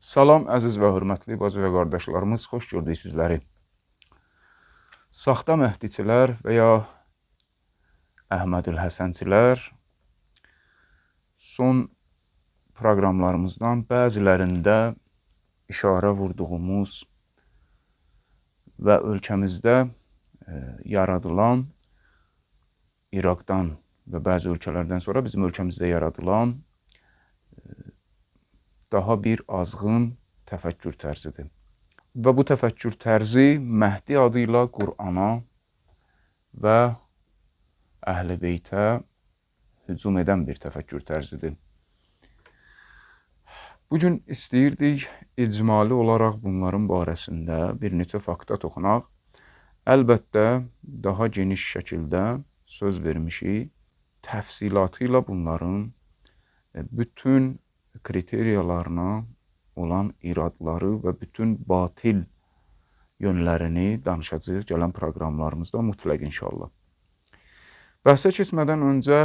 Salam əziz və hörmətli bacı və qardaşlarımız, xoş gördük sizləri. Saxta məhdiçilər və ya Əhmədül Həsənçilər son proqramlarımızdan bəzilərində işarə vurduğumuz və ölkəmizdə yaradılan İraqdan və bəzi ölkələrdən sonra bizim ölkəmizdə yaradılan daha bir azğın təfəkkür tərzidir. Və bu təfəkkür tərzi Məhdi adı ilə Qurana və Əhl-i Beytə hücum edən bir təfəkkür tərzidir. Bu gün istəyirdik icmali olaraq bunların barəsində bir neçə fakta toxunaq. Əlbəttə, daha geniş şəkildə söz vermişik, təfsilatı ilə bunların bütün kriteriyalarına olan iradları və bütün batil yönlərini danışacağıq gələn proqramlarımızda mütləq inşallah. Bəhsə keçmədən öncə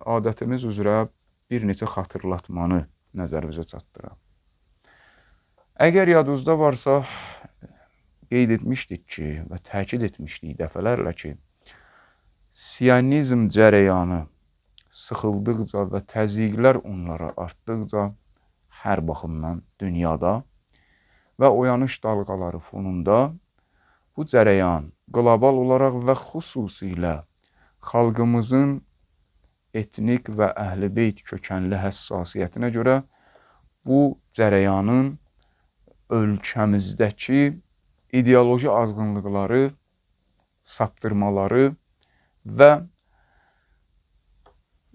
adətimiz üzrə bir neçə xatırlatmanı nəzərinizə çatdıraq. Əgər yadınızda varsa, qeyd etmişdik ki və təkid etmişdik dəfələrlə ki, Siyonizm cərəyanı sıxıldıqca və təzyiqlər onlara artdıqca hər baxımdan dünyada və oyanış dalğaları fonunda bu cərəyan qlobal olaraq və xüsusilə xalqımızın etnik və əhl-i beyt kökənli həssasiyyətinə görə bu cərəyanın ölkəmizdəki ideoloji azğınlıqları, saptırmaları və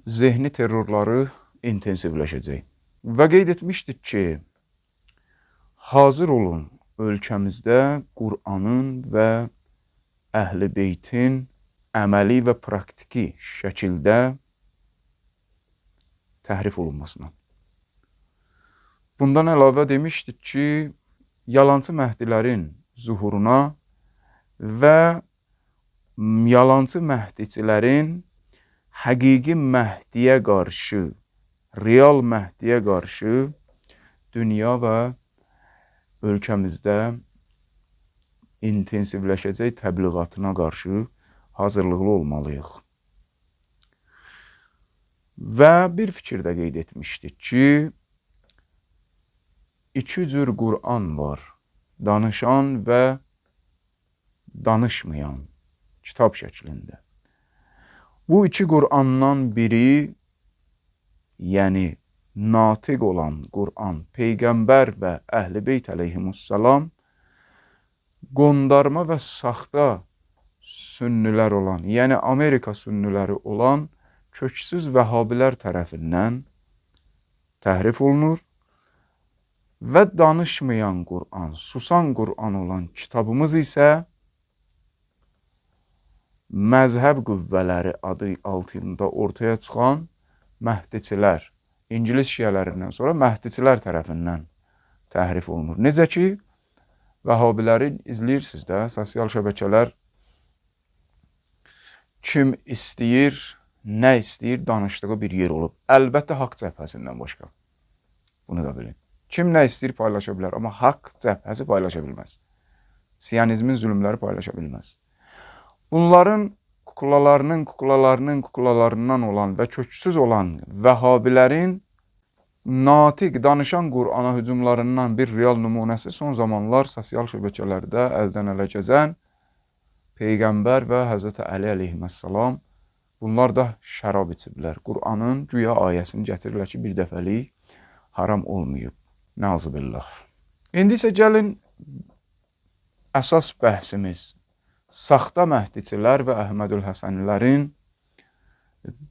zehni terrorları intensivləşəcək. Və qeyd etmişdik ki, hazır olun ölkəmizdə Qur'anın və Əhl-i Beytin əməli və praktiki şəkildə təhrif olunmasına. Bundan əlavə demişdik ki, yalancı məhdilərin zuhuruna və yalancı məhdiçilərin həqiqi məhdiyə qarşı, real məhdiyə qarşı dünya və ölkəmizdə intensivləşəcək təbliğatına qarşı hazırlıqlı olmalıyıq. Və bir fikir də qeyd etmişdik ki, iki cür Qur'an var, danışan və danışmayan kitab şəklində. Bu iki Qur'andan biri, yəni natiq olan Qur'an, Peyğəmbər və Əhl-i Beyt əleyhimussalam, qondarma və saxta sünnülər olan, yəni Amerika sünnüləri olan köksüz vəhabilər tərəfindən təhrif olunur və danışmayan Qur'an, susan Qur'an olan kitabımız isə məzhəb qüvvələri adı altında ortaya çıxan məhdiçilər, İngilis şiələrindən sonra məhdiçilər tərəfindən təhrif olunur. Necə ki, vəhabiləri izləyirsiniz də, sosial şəbəkələr kim istəyir, nə istəyir danışdığı bir yer olub. Əlbəttə, haqq cəbhəsindən başqa. Bunu da bilin. Kim nə istəyir paylaşa bilər, amma haqq cəbhəsi paylaşa bilməz. Siyonizmin zülmləri paylaşa bilməz. Bunların kuklalarının, kuklalarının, kuklalarından olan və köksüz olan vəhabilərin natiq, danışan Qur'ana hücumlarından bir real nümunəsi son zamanlar sosial şəbəkələrdə əldən ələ gəzən Peyğəmbər və Həzrəti Əli əleyhissalam, bunlar da şərab içiblər. Qur'anın güya ayəsini gətirirlər ki, bir dəfəlik haram olmayıb. Nəuzubillah. İndi isə gəlin əsas bəhsimiz saxta məhdiçilər və Əhmədül Həsənilərin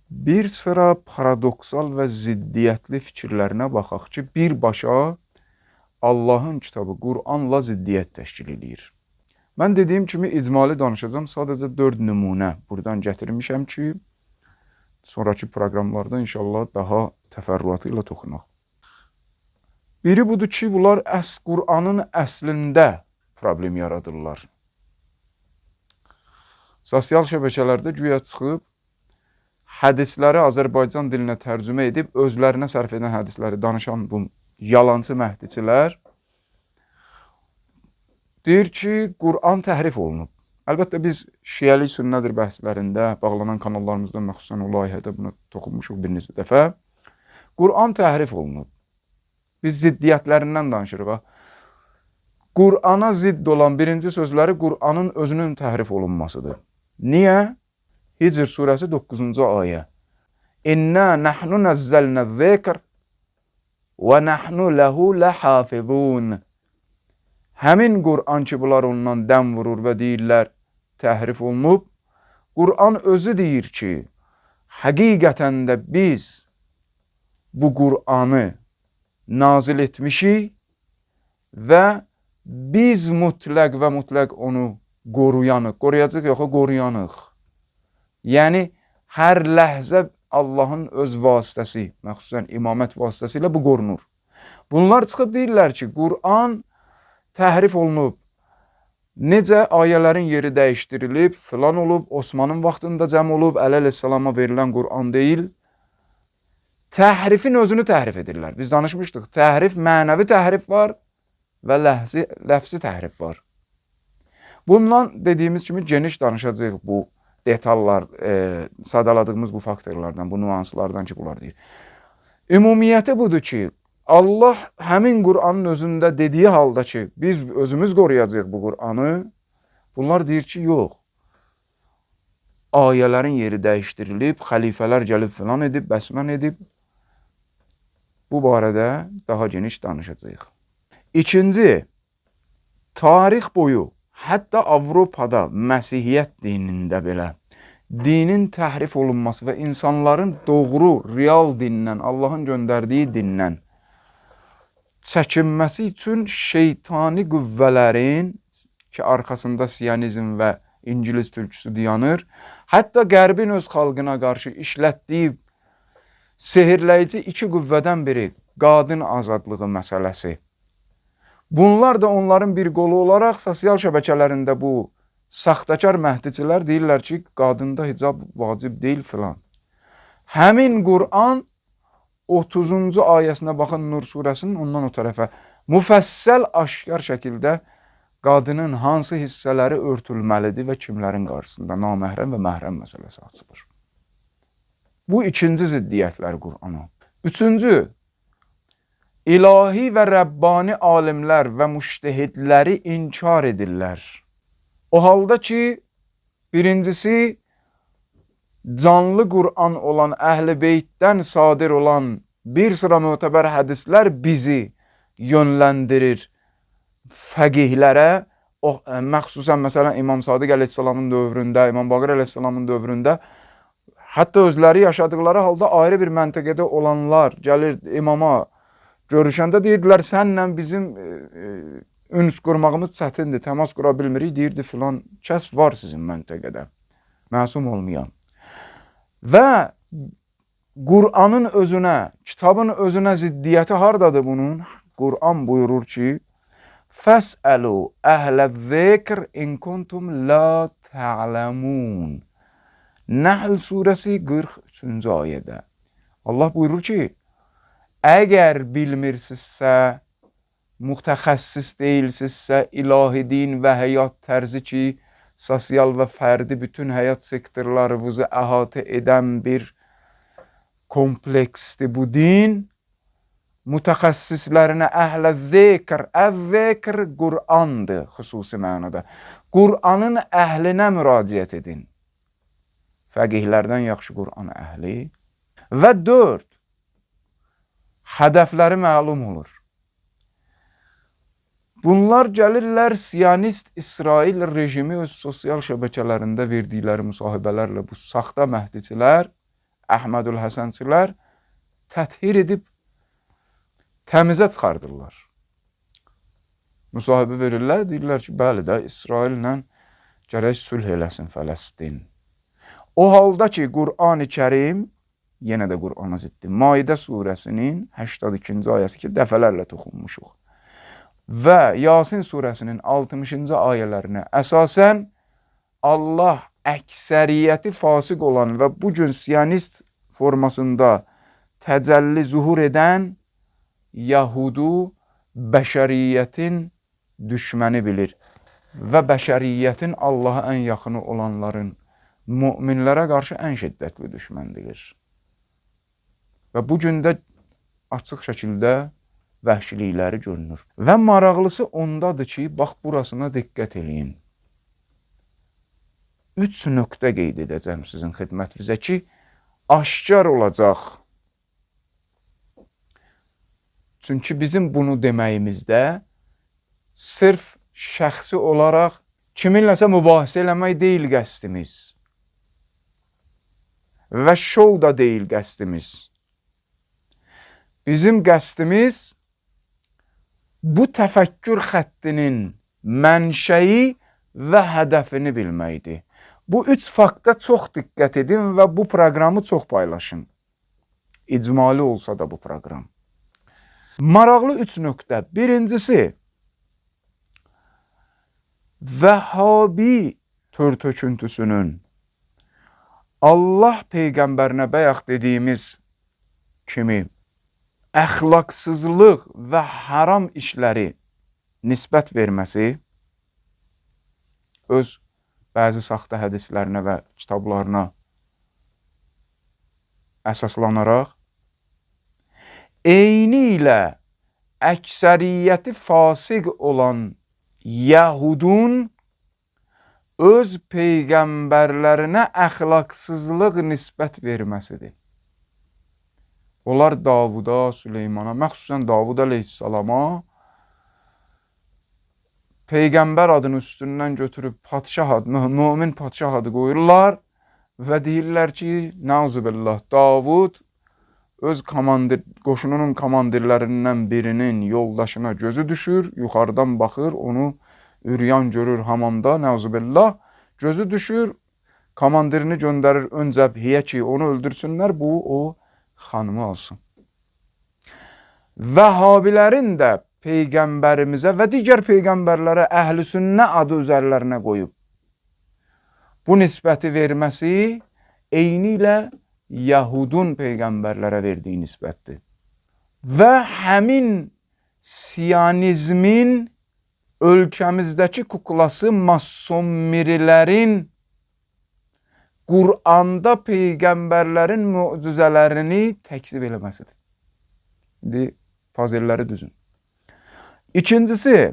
bir sıra paradoksal və ziddiyyətli fikirlərinə baxaq ki, birbaşa Allahın kitabı Qur'anla ziddiyyət təşkil eləyir. Mən dediyim kimi icmali danışacağam. Sadəcə 4 nümunə buradan gətirmişəm ki, sonrakı proqramlarda inşallah daha təfərrüatı ilə toxunaq. Biri budur ki, bunlar Qur'anın əslində problem yaradırlar. Sosial şəbəkələrdə güya çıxıb hədisləri Azərbaycan dilinə tərcümə edib özlərinə sərf edən hədisləri danışan bu yalancı məhdiçilər deyir ki, Quran təhrif olunub. Əlbəttə biz şiəlik sünnədir bəhslərində, bağlanan kanallarımızda, məxsusən o layihədə buna toxunmuşuq bir neçə dəfə. Quran təhrif olunub. Biz ziddiyyətlərindən danışırıq. Qurana zidd olan birinci sözləri Quranın özünün təhrif olunmasıdır. Niyə? Hicr surəsi 9-cu ayə. İnna nahnu nazzalna zikr və nahnu lehu lehafizun. Həmin Quran ki, bunlar ondan dəm vurur və deyirlər, təhrif olunub. Quran özü deyir ki, həqiqətən də biz bu Quranı nazil etmişik və biz mütləq və mütləq onu qoruyanıq. Qoruyacaq yox, qoruyanıq. Yəni, hər ləhzə Allahın öz vasitəsi, məxsusən imamət vasitəsilə bu qorunur. Bunlar çıxıb deyirlər ki, Quran təhrif olunub. Necə ayələrin yeri dəyişdirilib, filan olub, Osmanın vaxtında cəm olub, Əli əleyhissalama verilən Quran deyil. Təhrifin özünü təhrif edirlər. Biz danışmışdıq. Təhrif, mənəvi təhrif var və ləfzi təhrif var. Bundan dediyimiz kimi geniş danışacağıq bu detallar, sadaladığımız bu faktorlardan, bu nüanslardan ki, bunlar deyir. Ümumiyyəti budur ki, Allah həmin Qur'anın özündə dediyi halda ki, biz özümüz qoruyacağıq bu Qur'anı, bunlar deyir ki, yox. Ayələrin yeri dəyişdirilib, xəlifələr gəlib filan edib, bəsmən edib. Bu barədə daha geniş danışacağıq. İkinci, tarix boyu, hətta Avropada Məsihiyyət dinində belə, dinin təhrif olunması və insanların doğru, real dindən, Allahın göndərdiyi dindən çəkinməsi üçün şeytani qüvvələrin ki, arxasında siyanizm və İngilis tülküsü dayanır, hətta Qərbin öz xalqına qarşı işlətdiyi sehirləyici iki qüvvədən biri qadın azadlığı məsələsi. Bunlar da onların bir qolu olaraq sosial şəbəkələrində bu saxtakar məhdicilər deyirlər ki, qadında hicab vacib deyil filan. Həmin Quran 30-cu ayəsinə baxın Nur surəsinin, ondan o tərəfə müfəssəl aşkar şəkildə qadının hansı hissələri örtülməlidir və kimlərin qarşısında naməhrəm və məhrəm məsələsi açılır. Bu ikinci ziddiyyətlər Qur'ana. Üçüncü, ilahi və rəbbani alimlər və müştehidləri inkar edirlər. O halda ki, birincisi, canlı Qur'an olan Əhl-i Beytdən sadir olan bir sıra mötəbər hədislər bizi yönləndirir fəqihlərə. O, məxsusən məsələn İmam Sadiq əleyhissalamın dövründə, İmam Baqir əleyhissalamın dövründə hətta özləri yaşadıkları halda ayrı bir məntəqədə olanlar gəlir imama görüşəndə deyirdilər, sənlə bizim üns qurmağımız çətindir, təmas qura bilmirik, deyirdi filan kəs var sizin məntəqədə, məsum olmayan. Və Qur'anın özünə, kitabın özünə ziddiyyəti hardadır bunun? Qur'an buyurur ki, Fəsəlu əhlə-zikr in kuntum la ta'lamun. Nəhl surəsi 43-cü ayədə. Allah buyurur ki, əgər bilmirsinizsə, mütəxəssis deyilsinizsə, ilahi din və həyat tərzi ki, sosial və fərdi bütün həyat sektorlarınızı əhatə edən bir kompleksdir bu din, mütəxəssislərinə əhlə-zikr, əz-zikr Qur'andır xüsusi mənada. Qur'anın əhlinə müraciət edin. Fəqihlərdən yaxşı Qur'an əhli. Və 4, hədəfləri məlum olur. Bunlar gəlirlər Siyanist İsrail rejimi öz sosial şəbəkələrində verdikləri müsahibələrlə bu saxta məhdicilər, Əhmədül Həsənçilər təthir edib təmizə çıxardırlar. Müsahibə verirlər, deyirlər ki, bəli də İsraillə gərək sülh eləsin Fələstin. O halda ki, Qur'an-ı Kərim, yenə də Qur'ana ziddir, Maidə surəsinin 82-ci ayəsi ki, dəfələrlə toxunmuşuq. Və Yasin surəsinin 60-cı ayələrinə əsasən Allah əksəriyyəti fasiq olan və bu gün siyanist formasında təcəlli zuhur edən Yahudu bəşəriyyətin düşməni bilir və bəşəriyyətin Allaha ən yaxını olanların, müminlərə qarşı ən şiddətli düşmən bilir. Və bu gün də açıq şəkildə vəhşilikləri görünür. Və maraqlısı ondadır ki, bax burasına diqqət eləyin. 3 nöqtə qeyd edəcəm sizin xidmətinizə ki, aşkar olacaq. Çünki bizim bunu deməyimizdə sırf şəxsi olaraq kiminləsə mübahisə eləmək deyil qəsdimiz və şov da deyil qəsdimiz. Bizim qəsdimiz bu təfəkkür xəttinin mənşəyi və hədəfini bilməkdir. Bu üç fakta çox diqqət edin və bu proqramı çox paylaşın. İcmali olsa da bu proqram. Maraqlı üç nöqtə. Birincisi, Vəhhabi tör-töküntüsünün Allah peyğəmbərinə bayaq dediyimiz kimi əxlaqsızlıq və haram işləri nisbət verməsi öz bəzi saxta hədislərinə və kitablarına əsaslanaraq eyni ilə əksəriyyəti fasiq olan Yahudun öz peyğəmbərlərinə əxlaqsızlıq nisbət verməsidir. Onlar Davuda, Süleymana, məxsusən Davud əleyhissalama peyğəmbər adını üstündən götürüb padşah adını, mömin padşah adı qoyurlar və deyirlər ki, nəuzubillah, Davud öz komandir, qoşununun komandirlərindən birinin yoldaşına gözü düşür, yuxarıdan baxır, onu üryan görür hamamda, nəuzubillah, gözü düşür, komandirini göndərir ön cəbhiyə ki, onu öldürsünlər, bu o xanımı alsın. Vəhhabilərin də peyğəmbərimizə və digər peyğəmbərlərə əhl-i sünnə adı üzərlərinə qoyub bu nisbəti verməsi eyni ilə Yahudun peyğəmbərlərə verdiyi nisbətdir. Və həmin siyanizmin ölkəmizdəki kuklası masonmirilərin Quranda peyğəmbərlərin möcüzələrini təkzib eləməsidir. İndi fazilləri düzün. İkincisi,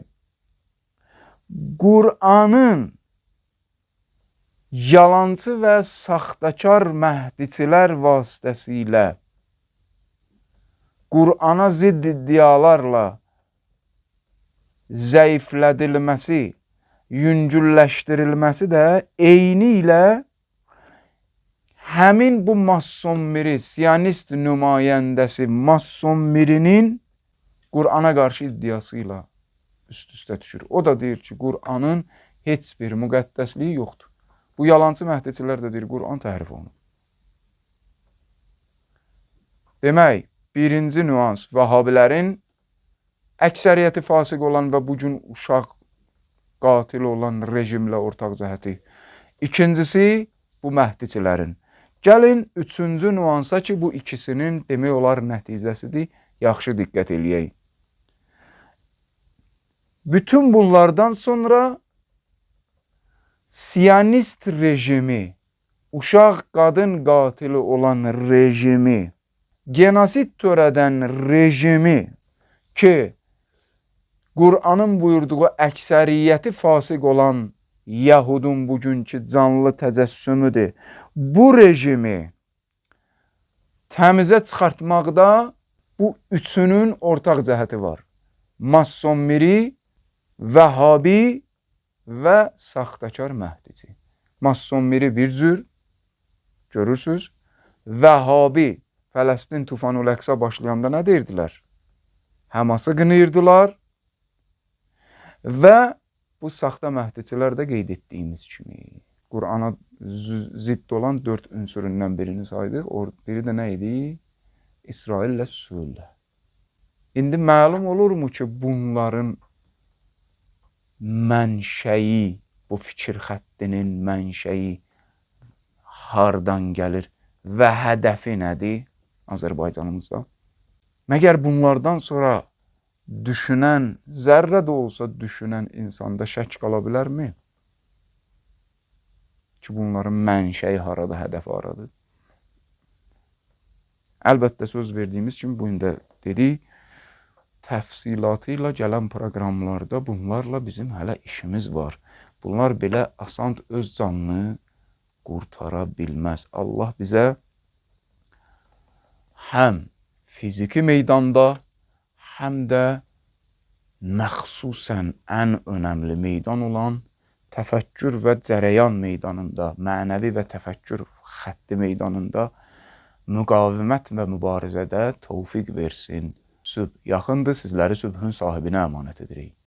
Qur'anın yalancı və saxtakar məhdiçilər vasitəsilə Qur'ana zidd iddialarla zəiflədilməsi, yüngülləşdirilməsi də eyni ilə həmin bu masonmiri, siyanist nümayəndəsi masonmirinin Qur'ana qarşı iddiası ilə üst-üstə düşür. O da deyir ki, Qur'anın heç bir müqəddəsliyi yoxdur. Bu yalancı məhdiçilər də deyir, Qur'an təhrif olunub. Demək, birinci nüans, Vəhabilərin əksəriyyəti fasiq olan və bugün uşaq qatil olan rejimlə ortaq cəhəti. İkincisi, bu məhdiçilərin. Gəlin üçüncü nüansa ki, bu ikisinin demək olar nəticəsidir. Yaxşı diqqət eləyək. Bütün bunlardan sonra siyanist rejimi, uşaq qadın qatili olan rejimi, genosid törədən rejimi ki, Qur'anın buyurduğu əksəriyyəti fasiq olan Yahudun bugünkü canlı təcəssümüdür. Bu rejimi təmizə çıxartmaqda bu üçünün ortaq cəhəti var. Masonmiri, Vəhhabi və saxtakar məhdici. Masonmiri bir cür görürsünüz. Vəhhabi Fələstin Tufanul Əqsa başlayanda nə deyirdilər? Həması qınayırdılar və bu saxta məhdiçilər də qeyd etdiyimiz kimi Qur'ana zidd olan 4 ünsüründən birini saydıq. Biri də nə idi? İsraillə sülh. İndi məlum olurmu ki, bunların mənşəyi, bu fikir xəttinin mənşəyi hardan gəlir və hədəfi nədir Azərbaycanımızda? Məgər bunlardan sonra düşünən, zərrə də olsa düşünən insanda şək qala bilərmi? Ki bunların mənşəyi harada, hədəfi haradır? Əlbəttə söz verdiyimiz kimi bu gün də dedik, təfsilatı ilə gələn proqramlarda bunlarla bizim hələ işimiz var. Bunlar belə asan öz canını qurtara bilməz. Allah bizə həm fiziki meydanda, həm də məxsusən ən önəmli meydan olan təfəkkür və cərəyan meydanında, mənəvi və təfəkkür xətti meydanında müqavimət və mübarizədə tövfiq versin. Sübh yaxındır, sizləri sübhün sahibinə əmanət edirik.